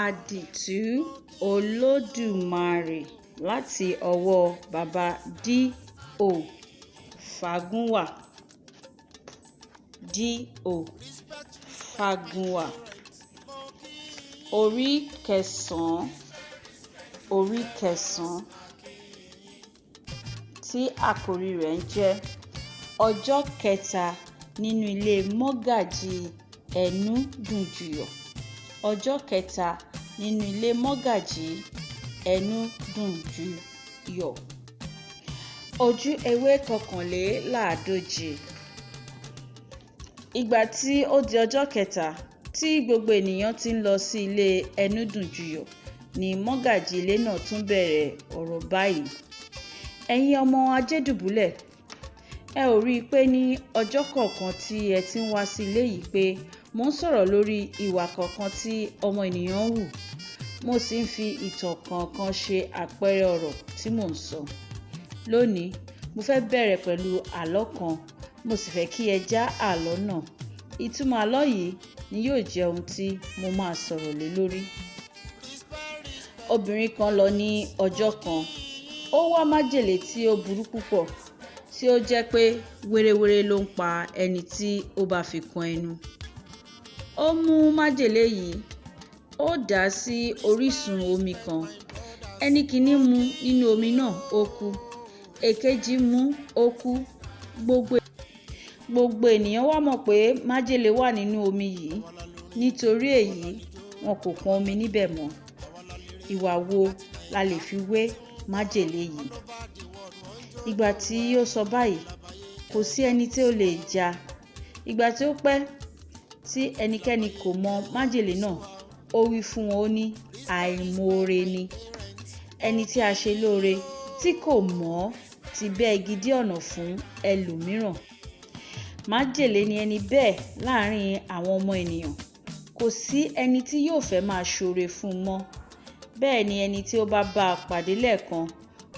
Àdìtú Olódùmarè láti ọwọ́ Bàbá D. O. Fágúnwà. D. O. Fágúnwà. Orí kẹsàn-án, orí kẹsàn-án tí àkòrí rẹ̀ ń jẹ́ Ọjọ́ Kẹta Nínú Ilé Mọ́gàjí Ẹnúdùnjuyọ̀. Ọjọ́ Kẹta Nínú Ilé Mọ́gàjí Ẹnúdùnjuyọ̀. Ojú ewé kọkànléláàádóje. Ìgbà tí ó di ọjọ́ kẹta tí gbogbo ènìyàn ti ń lọ sí ilé Ẹnúdùnjuyọ̀ ni mọ́gàjí ilé náà tún bẹ̀rẹ̀ ọ̀rọ̀ báyìí. Ẹ̀yin ọmọ Ajédùbúlẹ̀, ẹ ò rí i pé ní ọjọ́ kọ̀ọ̀kan tí ẹ ti ń wá sí ilé yìí pé mò ń sọ̀rọ̀ lórí ìwà kọ̀ọ̀kan tí ọmọ ènìyàn ń hù, mo sì ń fi ìtàn kọ̀ọ̀kan ṣe àpẹẹrẹ ọ̀rọ̀ tí mò ń sọ. Lónìí, mo fẹ́ bẹ̀rẹ̀ pẹ̀lú àlọ́ kan, mo sì fẹ́ kí ẹ já àlọ́ náà. Ìtumọ̀ àlọ́ yìí ni yóò jẹ́ ohun tí mo máa sọ̀rọ̀ lé lórí. Obìnrin kan lọ ní ọjọ́ kan, ó wá májèlé tí ó burú púpọ̀, tí ó jẹ́ pé wérewére ló ń pa ẹni tí ó bá fi kan ẹnu. Ó mú májèlé yìí, ó dà á sí orísun omi kan. Ẹni kìíní mu nínú omi náà, ó kú. Èkejì mu, ó kú. Gbogbo ènìyàn wá mọ̀ pé májèlé wà nínú omi yìí. Nítorí èyí, wọn kò pọn omi níbẹ̀ mọ́. Ìwà wo la lè fi wé májèlé yìí? Ìgbà tí ó sọ báyìí, kò sí ẹni tí ó lè já. Ìgbà tí ó pẹ́ tí ẹnikẹ́ni kò mọ májèlé náà, ó wí fún wọn, ó ní àìmoore ni. Ẹni tí a ṣe lóore tí kò mọ̀ ti bẹ́ igi dí ọ̀nà fún ẹlòmíràn. Májèlé ni ẹni bẹ́ẹ̀ láàrin àwọn ọmọ ènìyàn. Kò sí ẹni tí yóò fẹ́ máa ṣoore fún un mọ́. Bẹ́ẹ̀ ni ẹni tí ó bá bá a pàdé lẹ́ẹ̀kan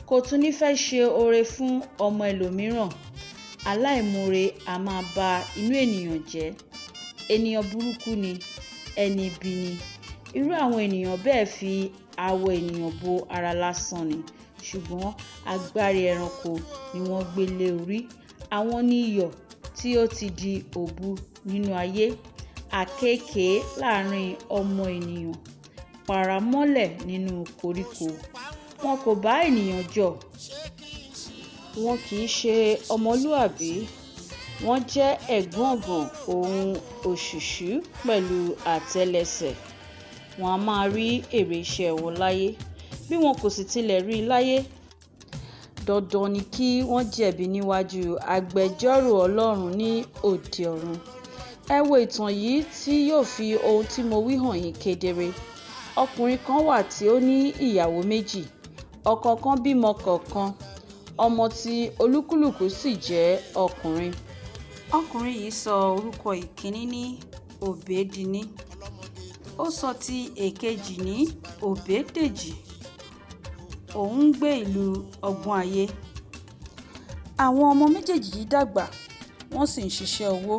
kò tún ní fẹ́ ṣe oore fún ọmọ ẹlòmíràn. Aláìmoore a máa ba inú ènìyàn jẹ́. Ènìyàn burúkú ni, ẹni ibi ni. Irú àwọn ènìyàn bẹ́ẹ̀ fi awọ ènìyàn bo ara lásán ni, ṣùgbọ́n agbárí ẹranko ni wọ́n gbé lé orí. Àwọn ni iyọ̀ tí ó ti di òbu nínú ayé, àkéekèe láàrin ọmọ ènìyàn, paramọ́lẹ̀ nínú koríko. Wọn kò bá ènìyàn jọ. Wọn kì í ṣe ọmọlúàbí. Wọ́n jẹ́ ẹ̀gbọnngbọ̀n ohun òṣùṣú pẹ̀lú àtẹ́lẹsẹ̀. Wọn a máa rí èrè iṣẹ́ wọn láyé, bí wọn kò sì tilẹ̀ rí i láyé. Dandan ni kí wọ́n jẹ̀bi níwájú agbẹjọ́rò Ọlọ́run ní òde ọ̀run. Ẹ wo ìtàn yìí tí yóò fi ohun tí mo wí hàn yín kedere. Ọkùnrin kan wà tí ó ní ìyàwó méjì, ọ̀kọ̀ọ̀kan bímọ kọ̀ọ̀kan, ọmọ tí olúkúlùkù sì jẹ́ ọkùnrin. Ọkùnrin yìí sọ orúkọ ìkíní ní Òbédiní, ó sọ ti èkejì ní Òbédèjì. Òun ń gbé ìlú Ọgbọ́nayé. Àwọn ọmọ méjèèjì yìí dàgbà, wọ́n sì ń ṣiṣẹ́ owó.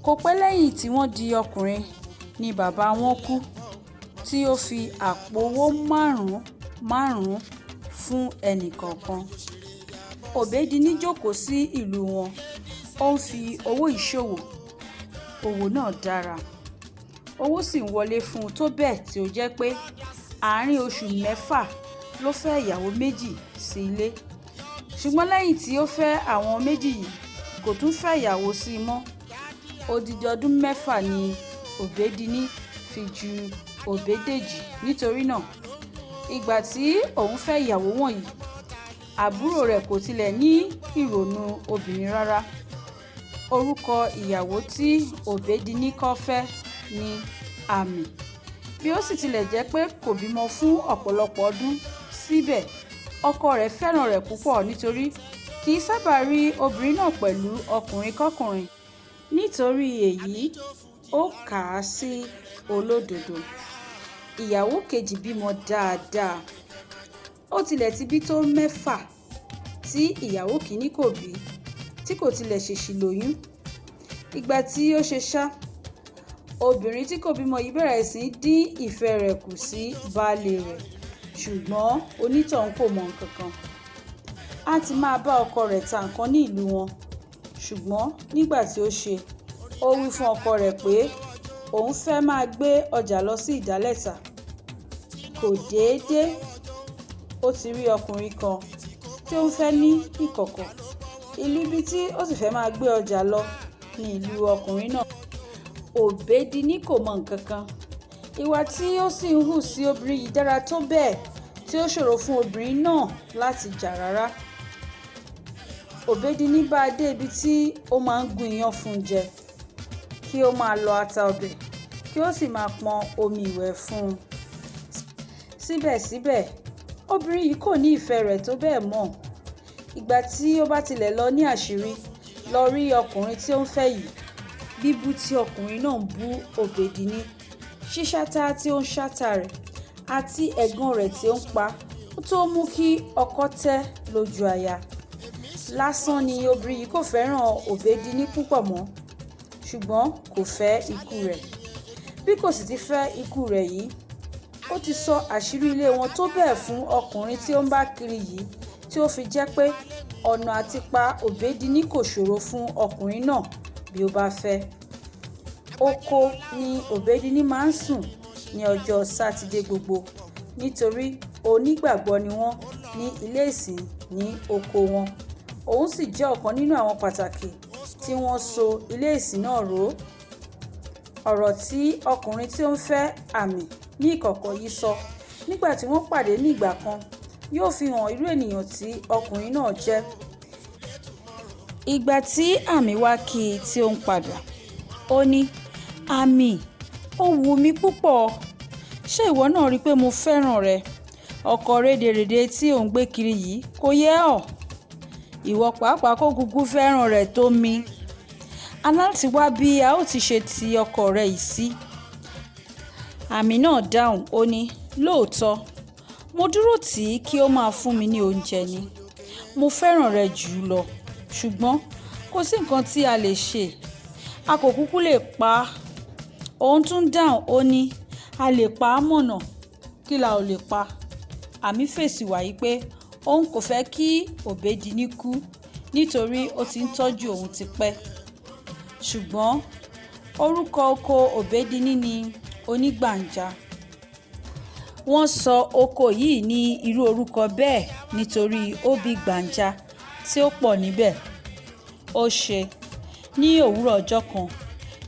Kò pẹ́ lẹ́yìn tí wọ́n di ọkùnrin ni bàbá wọn kú, tí ó fi àpò owó márùn-ún márùn-ún fún ẹnì kọ̀ọ̀kan. Òbédiní jókòó sí ìlú wọn, ó ń fi owó yìí ṣòwò. Òwò náà dára, owó sì ń wọlé fún un tó bẹ́ẹ̀ tí ó jẹ́ pé àárín oṣù mẹ́fà ló fẹ́ ìyàwó méjì sí ilé. Ṣùgbọ́n lẹ́yìn tí ó fẹ́ àwọn méjì yìí, kò tún fẹ́ ìyàwó sí i mọ́. Odidi ọdún mẹ́fà ni Òbédiní fi ju Òbédèjì. Nítorí náà, ìgbà tí òun fẹ́ ìyàwó wọ̀nyí, àbúrò rẹ̀ kò tilẹ̀ ní ìrònú obìnrin rárá. Orúkọ ìyàwó tí Òbédiní kọ́ fẹ́ ní Àmì. Bí ó sì tilẹ̀ jẹ́ pé kò bímọ fún ọ̀pọ̀lọpọ̀ ọdún, síbẹ̀ ọkọ rẹ̀ fẹ́ràn rẹ̀ púpọ̀ nítorí kì í sábà rí obìnrin náà pẹ̀lú ọkùnrinkọ́kùnrin. Nítorí èyí, ó kà á sí olódodo. Ìyàwó kejì bímọ dáadáa. Ó tilẹ̀ ti bí tó mẹ́fà tí ìyàwó kìíní kò bí, tí kò tilẹ̀ ṣèṣì lóyún. Ìgbà tí ó ṣe ṣá, Obìnrin tí kò bímọ yìí bẹ̀rẹ̀ sí í dín ìfẹ́ rẹ̀ kù sí baálé rẹ̀, ṣùgbọ́n onítọ̀hún kò mọ nǹkan kan. Á ti máa bá ọkọ rẹ̀ ta nǹkan ní ìlú wọn, ṣùgbọ́n nígbà tí ó ṣe, ó wí fún ọkọ rẹ̀ pé òun fẹ́ máa gbé ọjà lọ sí Ìdálẹ́ta. Kò déédé, ó ti rí ọkùnrin kan tí ó ń fẹ́ ní ìkọ̀kọ̀. Ìlú ibi tí ó sì fẹ́ máa gbé ọjà lọ ní ìlú ọkùnrin náà. Òbédiní kò mọ nǹkan kan. Ìwà tí ó sì ń hù sí obìnrin yìí dára tó bẹ́ẹ̀ tí ó ṣòro fún obìnrin náà láti jà rárá. Òbédiní bá a dé ibi tí ó máa ń gún iyán fún un jẹ, kí ó máa lọ ata ọbẹ̀, kí ó sì máa pọn omi ìwẹ̀ fún un. Síbẹ̀síbẹ̀, obìnrin yìí kò ní ìfẹ́ rẹ̀ tó bẹ́ẹ̀ mọ́. Ìgbà tí ó bá tilẹ̀ lọ ní àṣírí lọ rí ọkùnrin tí ó ń fẹ́ yìí, bíbú tí ọkùnrin náà ń bú Òbédiní, ṣíṣátá tí ó ń ṣátá rẹ̀, àti ẹ̀gàn rẹ̀ tí ó ń pa, ó tó mú kí ọkọ tẹ́ lójú aya. Lásán ni obìnrin yìí kò fẹ́ràn Òbédiní púpọ̀ mọ́, ṣùgbọ́n kò fẹ́ ikú rẹ̀. Bí kò sì ti fẹ́ ikú rẹ̀ yìí, ó ti sọ àṣírí ilé wọn tó bẹ́ẹ̀ fún ọkùnrin tí ó ń bá kiri yìí tí ó fi jẹ́ pé ọ̀nà àti pa Òbédiní kò ṣòro fún ọkùnrin náà bí ó bá fẹ́. Oko ni Òbédiní máa ń sùn ní ọjọ́ Sátidé gbogbo, nítorí onígbàgbọ́ ni wọ́n ní ilé ìsìn ní oko wọn. Òun sì jẹ́ ọ̀kan nínú àwọn pàtàkì tí wọ́n so ilé ìsìn náà ró. Ọ̀rọ̀ tí ọkùnrin tí ó ń fẹ́ Àmì ní ìkọ̀kọ̀ yìí sọ nígbà tí wọ́n pàdé ní ìgbà kan yóò fi hàn irú ènìyàn tí ọkùnrin náà jẹ́. Ìgbà tí Àmì wá kí i tí ó ń padà, ó ní, "Àmì, ó wù mí púpọ̀. Ṣé ìwọ náà rí i pé mo fẹ́ràn rẹ? Ọkọ rédèrèdè tí ò ń gbé kiri yìí kò yẹ ọ́. Ìwọ pàápàá kò kúkú fẹ́ràn rẹ̀ tó mi. A ní láti wá bí a ó ti ṣe ti ọkọ rẹ yìí sí." Àmì náà dáhùn, ó ní, "Lóòótọ́, mo dúró tì í kí ó máa fún mi ní oúnjẹ ni. Mo fẹ́ràn rẹ̀ jù ú lọ, ṣùgbọ́n kò sí nǹkan tí a lè ṣe. A kò kúkú lè pa á." Òun tún dáhùn, ó ní, "A lè pa á mọ̀nà, kí la ò lè pa?" Àmì fèsì wàyí pé òun kò fẹ́ kí Òbédiní kú nítorí ó ti ń tọ́jú òun tipẹ́. Ṣùgbọ́n orúkọ oko Òbédiní ní Onígbàǹjà. Wọ́n sọ oko yìí ní irú orúkọ bẹ́ẹ̀ nítorí obì gbàǹjà tí ó pọ̀ níbẹ̀. Ó ṣe, ní òwúrọ̀ ọjọ́ kan,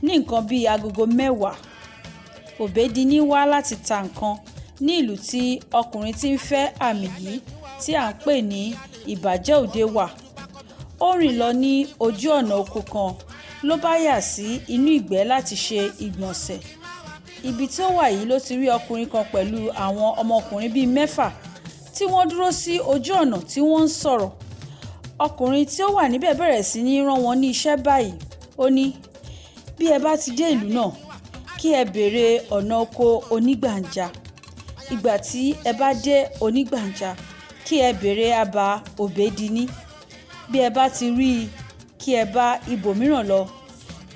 ní nǹkan bí agogo 10, Òbédiní wá láti ta nǹkan ní ìlú tí ọkùnrin tí ń fẹ́ Àmì yìí tí à ń pè ní Ìbàjẹ́ Òde wà. Ó rìn lọ ní ojú ọ̀nà oko kan ló bá yà sí inú ìgbẹ́ láti ṣe ìgbọ̀nsẹ̀. Ibi tí ó wà yìí ló ti rí ọkùnrin kan pẹ̀lú àwọn ọmọkùnrin bíi mẹ́fà tí wọ́n dúró sí ojú ọ̀nà tí wọ́n ń sọ̀rọ̀. Ọkùnrin tí ó wà níbẹ̀ bẹ̀rẹ̀ sí ní rán wọn ní iṣẹ́ báyìí. Ó ní, "Bí ẹ bá ti dé ìlú náà, kí ẹ béèrè ọ̀nà oko Onígbàǹjà. Ìgbà tí ẹ bá dé Onígbàǹjà, kí ẹ béèrè abà Òbédiní. Bí ẹ bá ti rí i, kí ẹ bá ibòmíràn lọ,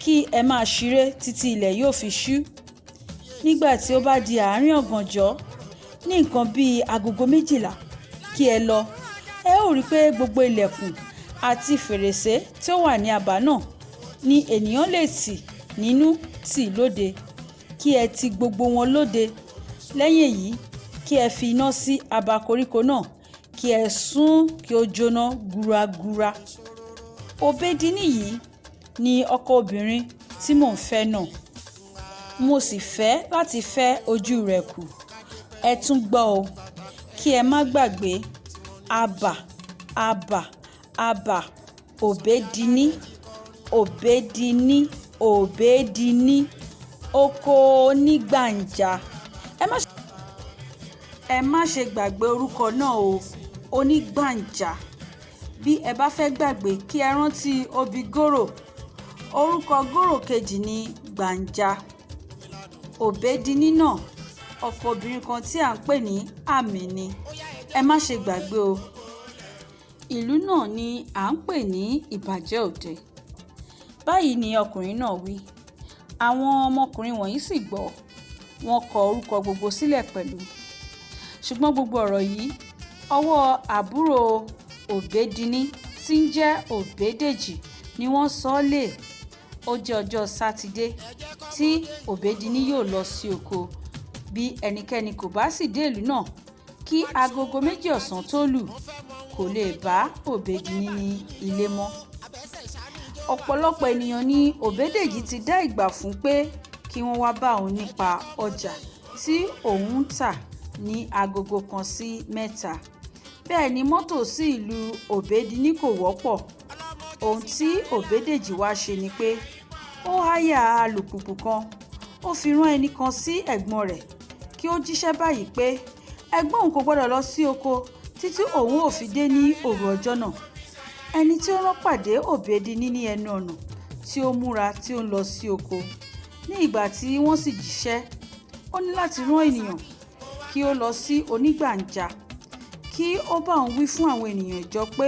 kí ẹ máa ṣeré títí ilẹ̀ yóò fi ṣú. Nígbà tí ó bá di àárín ọ̀gànjọ́, ní nǹkan bí agogo 12, kí ẹ lọ. Ẹ ó rí i pé gbogbo ilẹ̀kùn àti fèrèsé tí ó wà ní abà náà ní ènìyàn lè tì nínú tì lóde. Kí ẹ ti gbogbo wọn lóde. Lẹ́yìn èyí, kí ẹ fi iná sí abà koríko náà, kí ẹ sún kí ó jóná gúragúra. Òbédiní yìí ni ọkọ obìnrin tí mò ń fẹ́ náà. Mo sì fẹ́ láti fẹ́ ojú rẹ̀ kù. Ẹ tún gbọ́ o, kí ẹ má gbàgbé abà, abà, abà Òbédiní, Òbédiní, Òbédiní, oko Onígbàǹjà. Ẹ má ṣe gbàgbé orúkọ náà o, Onígbàǹjà. Bí ẹ bá fẹ́ gbàgbé, kí ẹ rántí obì gòrò. Orúkọ gòrò kejì ní Gbàǹjà. Òbédiní náà, ọkọ obìnrin kan tí à ń pè ní Àmì ni. Ẹ má ṣe gbàgbé o. Ìlú náà ni à ń pè ní Ìbàjẹ́ Òde." Báyìí ni ọkùnrin náà wí. Àwọn ọmọkùnrin wọ̀nyí sì gbọ́, wọ́n kọ orúkọ gbogbo sílẹ̀ pẹ̀lú. Ṣùgbọ́n gbogbo ọ̀rọ̀ yìí, ọwọ́ àbúrò Òbédiní tí ń jẹ́ Òbédèjì ni wọ́n sọ ọ́ lé. Ó jẹ́ ọjọ́ Sátidé tí Òbédiní yóò lọ sí oko. Bí ẹnikẹ́ni kò bá sì dé ìlú náà kí agogo 2 ọ̀sán tó lù, kò lè bá Òbédiní ní ilé mọ́. Ọ̀pọ̀lọpọ̀ ènìyàn ni Òbédèjì ti dá ìgbà fún pé kí wọ́n wá bá òun nípa ọjà tí òun ń tà ní agogo 1 sí 3. Bẹ́ẹ̀ ni mọ́tò sí ìlú Òbédiní kò wọ́pọ̀. Ohun tí Òbédèjì wá ṣe ni pé ó háyà alùpùpù kan, ó fi rán ẹnì kan sí ẹ̀gbọ́n rẹ̀ kí ó jíṣẹ́ báyìí pé ẹ̀gbọ́n òun kò gbọdọ̀ lọ sí oko títí òun ò fi dé ní òru ọjọ́ náà. Ẹni tí ó rán pàdé Òbédiní ní ẹnu ọ̀nà tí ó múra tí ó ń lọ sí oko. Ní ìgbà tí wọ́n sì jíṣẹ́, ó ní láti rán ènìyàn kí ó lọ sí onígbàǹjà kí ó bá òun wí fún àwọn ènìyàn ìjọ pé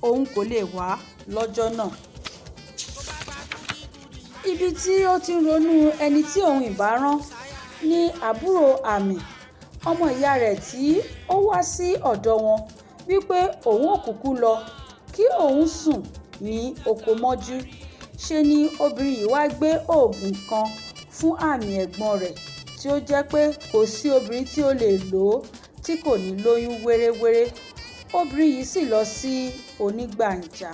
òun kò lè wá lọ́jọ́ náà. Ibi tí ó ti ń ronú ẹni tí òun ìbá rán ní àbúrò Àmì, ọmọ ìyá rẹ̀ tí ó wá sí ọ̀dọ̀ wọn wípé òun ò kúkú lọ kí òun sùn ní oko mọ́jú. Ṣe ni obìnrin yìí wá gbé oògùn kan fún Àmì ẹ̀gbọ́n rẹ̀ tí ó jẹ́ pé kò sí obìnrin tí ó lè lò ó tí kò ní lóyún wéréwéré. Obìnrin yìí sì lọ sí onígbàǹjà.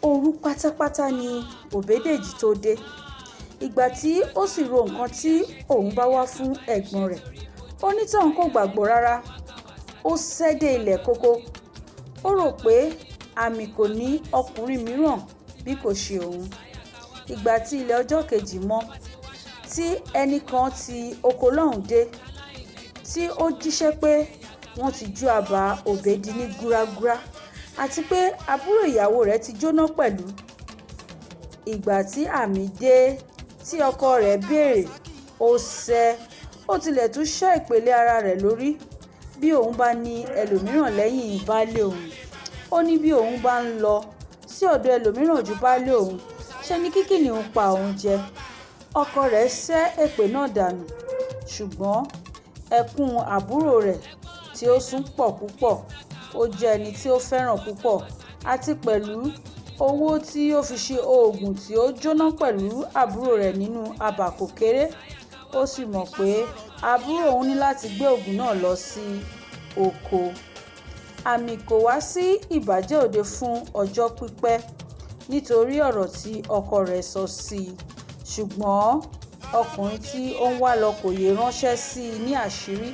Òru pátápátá ni Òbédèjì tó dé. Ìgbà tí ó sì ro nǹkan tí òun bá wá fún ẹ̀gbọ́n rẹ̀, onítọ̀hún kò gbàgbọ́ rárá. Ó ṣẹ́ dé ilẹ̀ kókó. Ó rò pé Àmì kò ní ọkùnrin mìíràn bí kò ṣe òun. Ìgbà tí ilẹ̀ ọjọ́ kejì mọ́, tí ẹnì kan ti oko lọ́hùn dé, tí ó jíṣẹ́ pé wọ́n ti jó àbá Òbédiní gúragúra àti pé àbúrò ìyàwó rẹ̀ ti jóná pẹ̀lú. Ìgbà tí Àmì dé tí ọkọ rẹ̀ béèrè, ó sẹ́, ó tilẹ̀ tún ṣẹ́ ìpèlé ara rẹ̀ lórí bí òun bá ní ẹlòmíràn lẹ́yìn baálé òun. Ó ní bí òun bá ń lọ sí ọ̀dọ̀ ẹlòmíràn ju baálé òun, ṣe ni kí kìnnìún pa òun jẹ. Ọkọ rẹ̀ sẹ́ èpè náà dànù, ṣùgbọ́n ẹkún àbúrò rẹ̀ tí ó sún pọ̀ púpọ̀. Ó jẹ́ ẹni tí ó fẹ́ràn púpọ̀ àti pẹ̀lú owó tí ó fi ṣe oògùn tí ó jóná pẹ̀lú àbúrò rẹ̀ nínú abà kò kéré. Ó sì mọ̀ pé àbúrò òun ní láti gbé oògùn náà lọ sí oko. Àmì kò wá sí ìbàjẹ́ òde fún ọjọ́ pípẹ́ nítorí ọ̀rọ̀ tí ọkọ rẹ̀ sọ sí i. Ṣùgbọ́n ọkùnrin tí ó ń wá lọ kò yé ránṣẹ́ sí i ní àṣírí,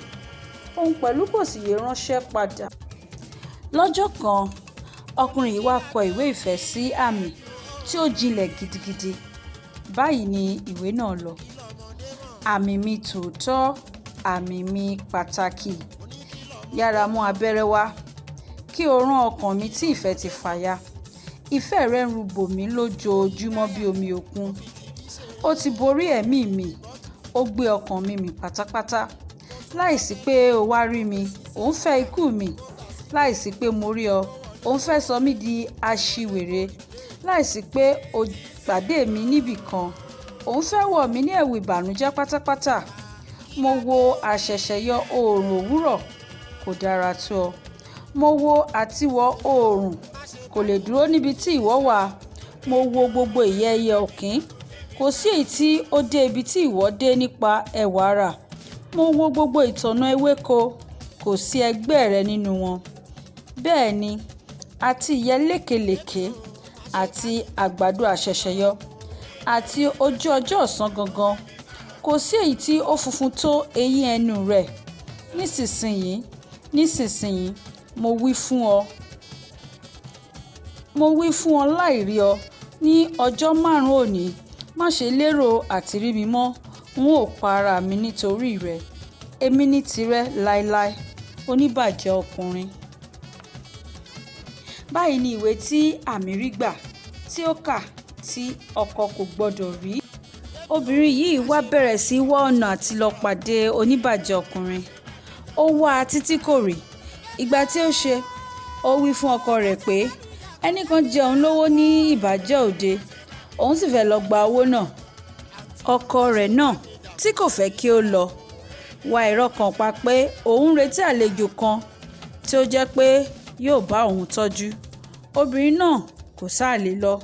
òun pẹ̀lú kò sì yé ránṣẹ́ padà. Lọ́jọ́ kan, ọkùnrin yìí wá kọ ìwé ìfẹ́ sí Àmì tí ó jinlẹ̀ gidigidi. Báyìí ni ìwé náà lọ. Àmì mi tòótọ́, àmì mi pàtàkì. Yára mú abẹ́rẹ́ wá kí o rán ọkàn mi tí ìfẹ́ ti fàya. Ìfẹ́ rẹ ń rúbò mí lójoojúmọ́ bí omi òkun. Ó ti borí ẹ̀mí mi, ó gbé ọkàn mi mì pátápátá. Láìsí pé o wá rí mi, ò ń fẹ́ ikú mi. Láìsí pé mo rí ọ, ò ń fẹ́ sọ mí di aṣiwèrè. Láìsí pé o pàdé mi níbì kan, ò ń fẹ́ wọ̀ mí ní ẹ̀wù ìbànújẹ́ pátápátá. Mo wo àṣẹ̀ṣẹ̀yọ oòrùn òwúrọ̀, kò dára tó ọ. Mo wo àtiwọ̀ oòrùn, kò lè dúró níbi tí ìwọ wà. Mo wo gbogbo ìyẹ́ ẹyẹ ọ̀kín, kò sí èyí tí ó dé ibi tí ìwọ dé nípa ẹwà ara. Mo wo gbogbo ìtànná ewéko, kò sí ẹgbẹ́ rẹ nínú wọn. Bẹ́ẹ̀ ni, àti ìyẹ́ lékelèké àti àgbàdo àṣẹ̀ṣẹ̀yọ àti ojú ọjọ́ ọ̀sán gangan, kò sí èyí tí ó funfun tó eyín ẹnu rẹ. Nísinsìnyí, nísinsìnyí, mo wí fún ọ, mo wí fún ọ láìrí ọ ní ọjọ́ márùn-ún òní, má ṣe lérò àti rí mi mọ́. N ó pa ara mi nítorí rẹ. Èmi ní tìrẹ láéláé, oníbàjẹ́ ọkùnrin. Báyìí ni ìwé tí Àmì rí gbà tí ó kà tí ọkọ kò gbọdọ̀ rí. Obìnrin yìí wá bẹ̀rẹ̀ sí í wá ọ̀nà àti lọ pàdé oníbàjẹ́ ọkùnrin. Ó wá a títí kò rí. Ìgbà tí ó ṣe, ó wí fún ọkọ rẹ̀ pé ẹnìkan jẹ òun lówó ní ìbàjẹ́ òde. Òun sì fẹ́ lọ gba owó náà. Ọkọ rẹ̀ náà tí kò fẹ́ kí ó lọ wá irọ́ kan pa pé òun ń retí àlejò kan tí ó jẹ́ pé yóò bá òun tọ́jú. Obìnrin náà kò sáà lè lọ.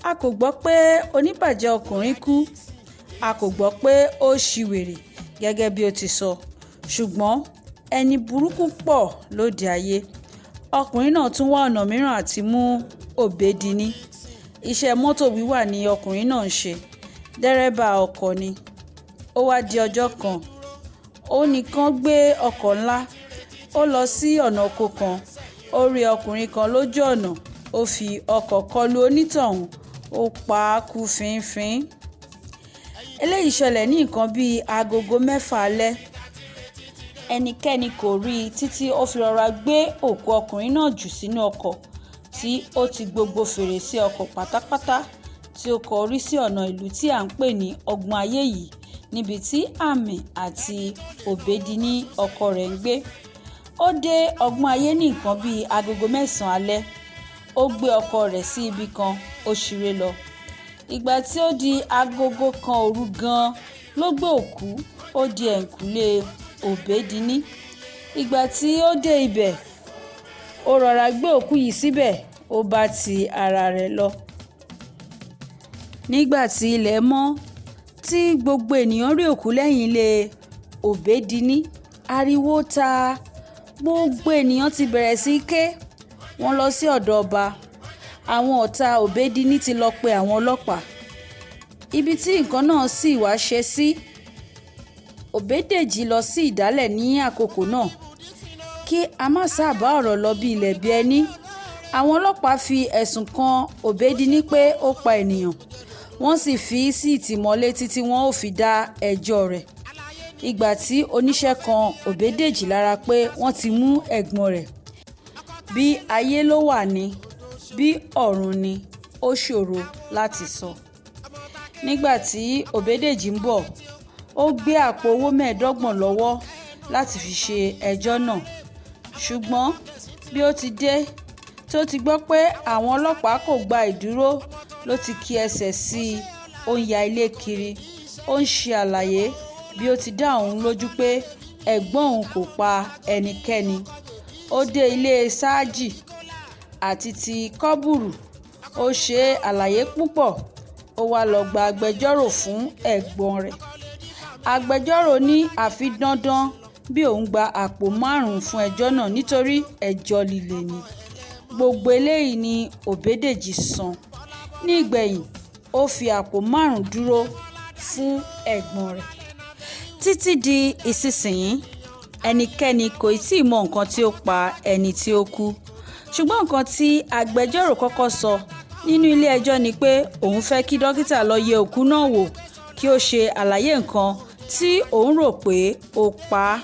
A kò gbọ́ pé oníbàjẹ́ ọkùnrin kú, a kò gbọ́ pé ó ṣiwèrè gẹ́gẹ́ bí ó ti sọ, ṣùgbọ́n ẹni burúkú pọ̀ lóde ayé. Ọkùnrin náà tún wá ọ̀nà mìíràn àti mú Òbédìní. Iṣẹ́ mọ́tò wíwà ni ọkùnrin náà ń ṣe, dẹ́rẹ́bà ọkọ̀ ni. Ó wá di ọjọ́ kan, ó nìkan gbé ọkọ̀ ńlá, ó lọ sí ọ̀nà oko kan, ó rí ọkùnrin kan lójú ọ̀nà, ó fi ọkọ̀ kọlu onítọ̀hún, ó pa á kú fínfín. Eléyìí ṣẹlẹ̀ ní nǹkan bíi agogo 6 alẹ́. Ẹnikẹ́ni kò rí i títí ó fi rọra gbé òkú ọkùnrin náà jù sínú ọkọ̀ tí ó ti gbogbo fèrèsé ọkọ̀ pátápátá tí ó kọ orí sí ọ̀nà ìlú tí à ń pè ní Ọgbọ́n Ayé yìí níbi tí Àmì àti Òbédìní ọkọ rẹ̀ ń gbé. Ó dé Ọgbọ́n Ayé ní nǹkan bíi agogo 9 alẹ́. Ó gbé ọkọ̀ rẹ̀ sí ibi kan, ó ṣeré lọ. Ìgbà tí ó di agogo 1 òru gan-an ló gbé òkú, ó di ẹ̀yìnkùlé Òbédìní. Ìgbà tí ó dé ibẹ̀, ó rọra gbé òkú yìí síbẹ̀, ó bá ti ara rẹ̀ lọ. Nígbà tí ilẹ̀ mọ́ tí gbogbo ènìyàn rí òkú lẹ́yìn ilé Òbédìní, ariwo ta, gbogbo ènìyàn ti bẹ̀rẹ̀ sí í ké. Wọ́n lọ sí ọ̀dọ̀ ọba. Àwọn ọ̀tá Òbédìní ti lọ pe àwọn ọlọ́pàá. Ibi tí nǹkan náà sì wá ṣe sí, Òbédèjì lọ sí ìdálẹ̀ ní àkókò náà. Kí a má sábà ọ̀rọ̀ lọ bí ilẹ̀ bí ẹní. Àwọn ọlọ́pàá fi ẹ̀sùn kan Òbédìní pé ó pa ènìyàn. Wọ́n sì fi í sí ìtìmọ́lé títí wọn ó fi dá ẹjọ́ rẹ̀. Ìgbà tí oníṣẹ́ kan Òbédèjì lára pé wọ́n ti mú ẹ̀gbọ́n rẹ̀. Bí ayé ló wà ní, bí ọ̀run ni, ó ṣòro láti sọ. Nígbà tí Òbédèjì ń bọ̀, ó gbé àpò owó 25 lọ́wọ́ láti fi ṣe ẹjọ́ náà. Ṣùgbọ́n bí ó ti dé, tí ó ti gbọ́ pé àwọn ọlọ́pàá kò gba ìdúró ló ti ki ẹsẹ̀ sí i, ó ń ya ilé kiri, ó ń ṣe àlàyé bí ó ti dá òun lójú pé ẹ̀gbọ́n òun kò pa ẹnikẹ́ni. Ó dé ilé Sájì àti ti Kọ́bùrú, ó ṣe àlàyé púpọ̀, ó wá lọ gba agbẹjọ́rò fún ẹ̀gbọ́n rẹ̀. Agbẹjọ́rò ní àfi dandan bí òun gba àpò 5 fún ẹjọ́ náà nítorí ẹjọ́ líle ni. Gbogbo eléyìí ni Òbédèjì san. Ní ìgbẹ̀yìn, ó fi àpò 5 dúró fún ẹ̀gbọ́n rẹ̀. Títí di ìsinsìnyí, ẹnikẹ́ni kò tí ì mọ nǹkan tí ó pa ẹni tí ó kú. Ṣùgbọ́n nǹkan tí agbẹjọ́rò kọ́kọ́ sọ nínú ilé ẹjọ́ ni pé òun fẹ́ kí dókítà lọ yẹ òkú náà wò kí ó ṣe àlàyé nǹkan tí òun rò pé ó pa á.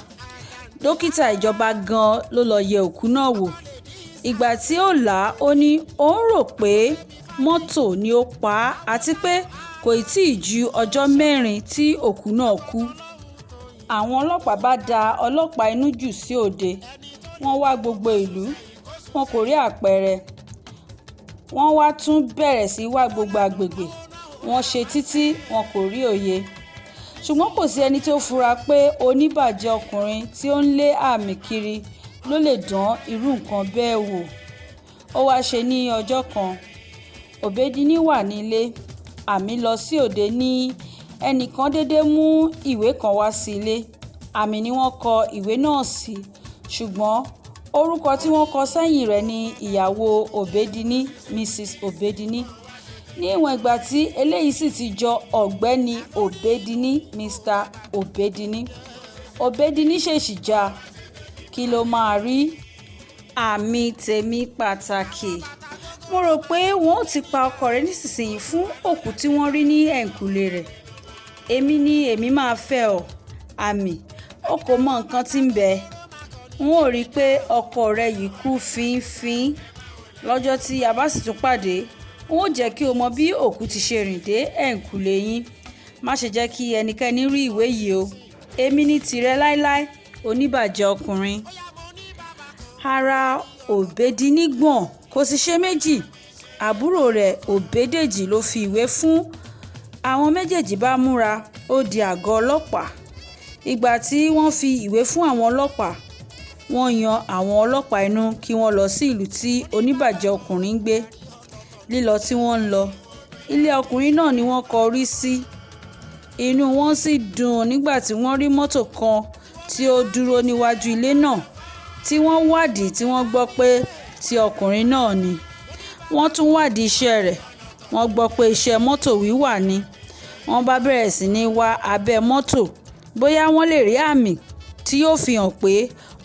Dókítà ìjọba gan-an ló lọ yẹ òkú náà wò. Ìgbà tí ó là á, ó ní òun rò pé mọ́tò ni ó pa á àti pé kò tí ì ju ọjọ́ 4 tí òkú náà kú. Àwọn ọlọ́pàá bá da ọlọ́pàá inú jù sí òde. Wọ́n wá gbogbo ìlú, wọn kò rí àpẹẹrẹ. Wọ́n wá tún bẹ̀rẹ̀ sí í wá gbogbo agbègbè. Wọ́n ṣe títí wọn kò rí òye. Ṣùgbọ́n kò sí ẹni tí ó fura pé oníbàjẹ́ ọkùnrin tí ó ń lé Àmì kiri ló lè dán irú nǹkan bẹ́ẹ̀ wò. Ó wá ṣe ní ọjọ́ kan, Òbédìní wà nílé, Àmì lọ sí òde ní ẹnìkan dédé mú ìwé kan wá sí ilé. Àmì ni wọ́n kọ ìwé náà sí, ṣùgbọ́n orúkọ tí wọ́n kọ sẹ́yìn rẹ̀ ni ìyàwó Òbédìní, Mrs. Òbédìní. Ní ìwọ̀n ìgbà tí eléyìí sì ti jọ Ọ̀gbẹ́ni Òbédìní, Mr. Òbédìní. Òbédìní ṣèṣì já, kí ló máa rí? Àmì tèmi pàtàkì. Mo rò pé wọn ó ti pa ọkọ rẹ nísinsìnyí fún òkú tí wọ́n rí ní ẹ̀yìnkùlé rẹ̀. Èmi ni èmi máa fẹ́ ọ. Àmì, o kò mọ nǹkan tí ń bẹ. N ó rí i pé ọkọ rẹ yìí kú fínfín. Lọ́jọ́ tí a bá sì tún pàdé, n ó jẹ́ kí o mọ bí òkú ti ṣe rìn dé ẹ̀yìnkùlé yín. Má ṣe jẹ́ kí ẹnikẹ́ni rí ìwé yìí o. Èmi ni tìrẹ láéláé, oníbàjẹ́ ọkùnrin. Ara Òbédìní gbọ̀n kò sì ṣe méjì. Àbúrò rẹ̀ Òbédèjì ló fi ìwé fún. Àwọn méjèèjì bá múra, ó di àgọ́ ọlọ́pàá. Ìgbà tí wọ́n fi ìwé fún àwọn ọlọ́pàá, wọ́n yan àwọn ọlọ́pàá inú kí wọ́n lọ sí ìlú tí oníbàjẹ́ ọkùnrin ń gbé. Lílọ tí wọ́n ń lọ, ilé ọkùnrin náà ni wọ́n kọrí sí. Inú wọn sì dùn nígbà tí wọ́n rí mọ́tò kan tí ó dúró níwájú ilé náà, tí wọ́n wádìí tí wọ́n gbọ́ pé ti ọkùnrin náà ni. Wọ́n tún wádìí iṣẹ́ rẹ̀, wọ́n gbọ́ pé iṣẹ́ mọ́tò wíwà ni. Wọ́n bá bẹ̀rẹ̀ sí ní wá abẹ́ mọ́tò bóyá wọ́n lè rí àmì tí yóò fi hàn pé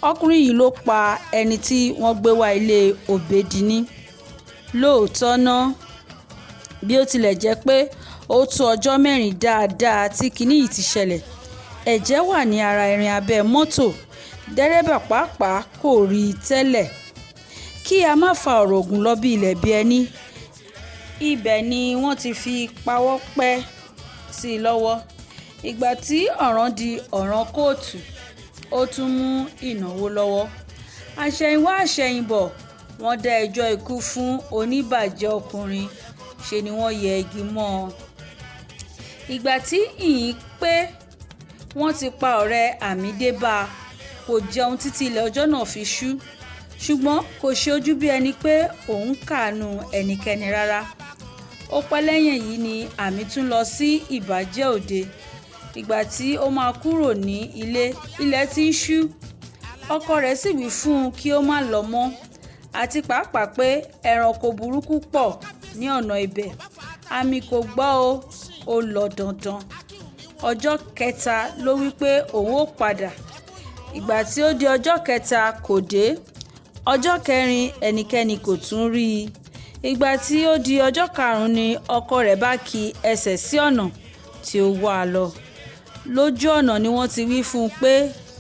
ọkùnrin yìí ló pa ẹni tí wọ́n gbé wá ilé Òbédìní. Lóòótọ́ ná, bí ó tilẹ̀ jẹ́ pé ó tó ọjọ́ 4 dáadáa tí kinní yìí ti ṣẹlẹ̀, ẹ̀jẹ̀ wà ní ara irin abẹ́ mọ́tò, dẹ́rẹ́bà pàápàá kò rí i tẹ́lẹ̀. Kí a má fa ọ̀rọ̀ gùn lọ bí ilẹ̀ bí ẹní, ibẹ̀ ni wọ́n ti fi pawọ́-pẹ́ sí i lọ́wọ́. Ìgbà tí ọ̀ràn di ọ̀ràn kóòtù, ó tún mú ìnáwó lọ́wọ́. Àsẹ̀yìnwá àsẹ̀yìnbọ̀, wọ́n dá ẹjọ́ ikú fún oníbàjẹ́ ọkùnrin, ṣe ni wọ́n yẹ igi mọ́ ọn. Ìgbà tí ìyìn pé wọ́n ti pa ọ̀rẹ́ Àmídé bá a, kò jẹun títí ilẹ̀ ọjọ́ náà fi ṣú, ṣùgbọ́n kò ṣe ojú bí ẹni pé òun káàánú ẹnikẹ́ni rárá. Ó pẹ́ lẹ́yìn èyí ni Àmì tún lọ sí ìbàjẹ́ òde. Ìgbà tí ó máa kúrò ní ilé, ilẹ̀ ti ń ṣú. Ọkọ rẹ̀ sì wí fún un kí ó má lọ mọ́, àti pàápàá pé ẹranko burúkú pọ̀ ní ọ̀nà ibẹ̀. Àmì kò gbọ́ o, ó lọ dandan. Ọjọ́ kẹta ló wí pé òun ó padà. Ìgbà tí ó di ọjọ́ kẹta kò dé. Ọjọ́ kẹrin ẹnikẹ́ni kò tún rí i. Ìgbà tí ó di ọjọ́ karùn-ún ni ọkọ rẹ̀ bá ki ẹsẹ̀ sí ọ̀nà tí ó wá a lọ. Lójú ọ̀nà ni wọ́n ti wí fún un pé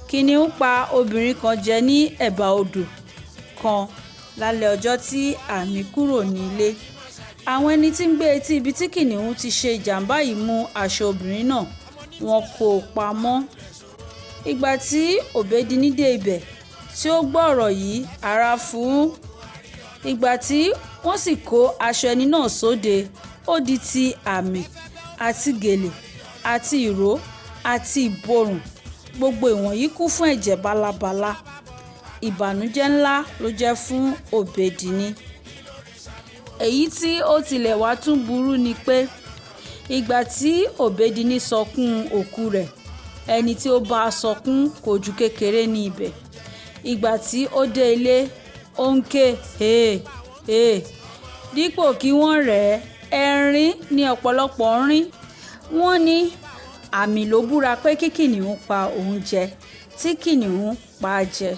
kìnnìún pa obìnrin kan jẹ ní ẹ̀bá odò kan lálẹ́ ọjọ́ tí Àmì kúrò nílé. Àwọn ẹni tí ń gbé etí ibi tí kìnnìún ti ṣe ìjàm̀bá yìí mú aṣọ obìnrin náà, wọ́n kó o pamọ́. Ìgbà tí Òbédìní dé ibẹ̀ tí ó gbọ́ ọ̀rọ̀ yìí, ara fu ú. Ìgbà tí wọ́n sì kó aṣọ ẹni náà sóde, ó di ti Àmì àti gèlè àti ìró àti ìborùn, gbogbo ìwọ̀nyí kún fún ẹ̀jẹ̀ bálabàla. Ìbànújẹ́ ńlá ló jẹ́ fún Òbédìní. Èyí tí ó tilẹ̀ wá tún burú ni pé ìgbà tí Òbédìní sọkún òkú rẹ̀, ẹni tí ó bá a sọkún kò ju kékeré ní ibẹ̀. Ìgbà tí ó dé ilé, ó ń ké hèè hèè. Dípò kí wọ́n rẹ̀ ẹ́, ẹ̀rín ni ọ̀pọ̀lọpọ̀ ń rín. Wọ́n ní Àmì ló búra pé kí kìnnìún pa òun jẹ, tí kìnnìún pa á jẹ.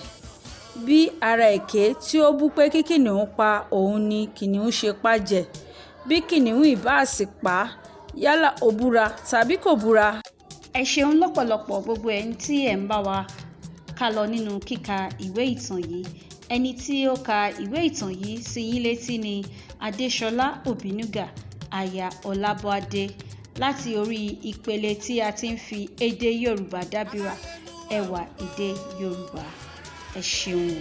Bí ara èké tí ó bú pé kí kìnnìún pa òun ni kìnnìún ṣe pa á jẹ. Bí kìnnìún ìbá sì pa á, yálà ó búra tàbí kò búra. Ẹ ṣeun lọ́pọ̀lọpọ̀ gbogbo ẹni tí ẹ̀ ń bá wa ká lọ nínú kíka ìwé ìtàn yìí. Ẹni tí ó ka ìwé ìtàn yìí sí yín létí ni Adéṣọlá Òbínúgà, aya Ọlábọ́dé, láti orí ìpele tí a ti ń fi èdè Yorùbá dábìrà, ẹwà èdè Yorùbá. Ẹ ṣeun o.